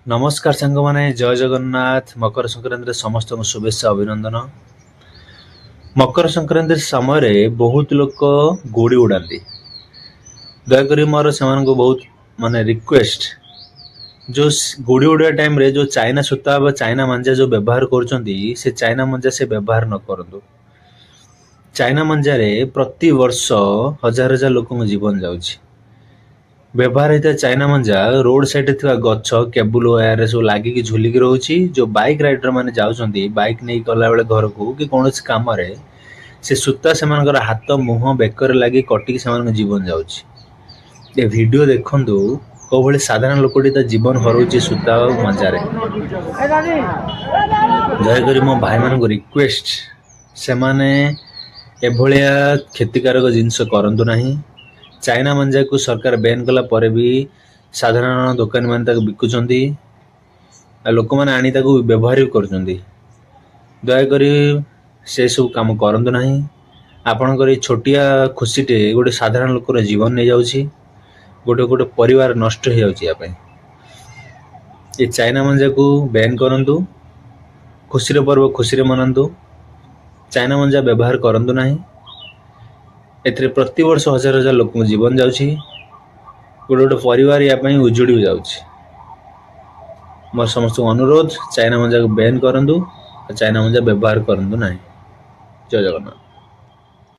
ନମସ୍କାର ସାଙ୍ଗମାନେ, ଜୟ ଜଗନ୍ନାଥ। ମକର ସଂକ୍ରାନ୍ତିରେ ସମସ୍ତଙ୍କୁ ଶୁଭେଚ୍ଛା, ଅଭିନନ୍ଦନ। ମକର ସଂକ୍ରାନ୍ତି ସମୟରେ ବହୁତ ଲୋକ ଗୁଡ଼ି ଉଡ଼ାନ୍ତି। ଦୟାକରି ମୋର ସେମାନଙ୍କୁ ବହୁତ ମାନେ ରିକ୍ୱେଷ୍ଟ, ଯେଉଁ ଗୁଡ଼ି ଉଡ଼ିବା ଟାଇମ୍ରେ ଯେଉଁ ଚାଇନା ସୂତା ବା ଚାଇନା ମାଞ୍ଜା ଯେଉଁ ବ୍ୟବହାର କରୁଛନ୍ତି, ସେ ଚାଇନା ମଞ୍ଜା ସେ ବ୍ୟବହାର ନ କରନ୍ତୁ। ଚାଇନା ମଞ୍ଜାରେ ପ୍ରତିବର୍ଷ ହଜାର ହଜାର ଲୋକଙ୍କ ଜୀବନ ଯାଉଛି। ବ୍ୟବହାର ହେଇଥିବା ଚାଇନା ମଞ୍ଜା ରୋଡ଼ ସାଇଡ଼ରେ ଥିବା ଗଛ, କେବୁଲ ୱାୟାରରେ ସବୁ ଲାଗିକି ଝୁଲିକି ରହୁଛି। ଯେଉଁ ବାଇକ୍ ରାଇଡର ମାନେ ଯାଉଛନ୍ତି, ବାଇକ୍ ନେଇକି ଗଲାବେଳେ ଘରକୁ କି କୌଣସି କାମରେ, ସେ ସୂତା ସେମାନଙ୍କର ହାତ, ମୁହଁ, ବେକରେ ଲାଗି କଟିକି ସେମାନଙ୍କ ଜୀବନ ଯାଉଛି। ଏ ଭିଡ଼ିଓ ଦେଖନ୍ତୁ, କୋଉ ଭଳି ସାଧାରଣ ଲୋକଟି ତା ଜୀବନ ହରଉଛି ସୂତା ଆଉ ମଞ୍ଜାରେ। ଦୟାକରି ମୋ ଭାଇମାନଙ୍କୁ ରିକ୍ୱେଷ୍ଟ, ସେମାନେ ଏଭଳିଆ କ୍ଷତିକାରକ ଜିନିଷ କରନ୍ତୁ ନାହିଁ। ଚାଇନା ମଞ୍ଜାକୁ ସରକାର ବ୍ୟାନ୍ କଲା ପରେ ବି ସାଧାରଣ ଦୋକାନୀମାନେ ତାକୁ ବିକୁଛନ୍ତି ଆଉ ଲୋକମାନେ ଆଣି ତାକୁ ବ୍ୟବହାର ବି କରୁଛନ୍ତି। ଦୟାକରି ସେସବୁ କାମ କରନ୍ତୁ ନାହିଁ। ଆପଣଙ୍କର ଏଇ ଛୋଟିଆ ଖୁସିଟେ ଗୋଟେ ସାଧାରଣ ଲୋକର ଜୀବନ ନେଇଯାଉଛି। ଗୋଟେ ଗୋଟେ ପରିବାର ନଷ୍ଟ ହେଇଯାଉଛି। ୟା ପାଇଁ ଏ ଚାଇନା ମଞ୍ଜାକୁ ବ୍ୟାନ୍ କରନ୍ତୁ। ଖୁସିର ପର୍ବ ଖୁସିରେ ମନାନ୍ତୁ। ଚାଇନା ମଞ୍ଜା ବ୍ୟବହାର କରନ୍ତୁ ନାହିଁ। ଏଥିରେ ପ୍ରତିବର୍ଷ ହଜାର ହଜାର ଲୋକଙ୍କ ଜୀବନ ଯାଉଛି। ଗୋଟେ ଗୋଟେ ପରିବାର ୟା ପାଇଁ ଉଜୁଡ଼ି ବି ଯାଉଛି। ମୋର ସମସ୍ତଙ୍କୁ ଅନୁରୋଧ, ଚାଇନା ମଞ୍ଜାକୁ ବ୍ୟାନ୍ କରନ୍ତୁ ଆଉ ଚାଇନା ମଞ୍ଜା ବ୍ୟବହାର କରନ୍ତୁ ନାହିଁ। ଜୟ ଜଗନ୍ନାଥ।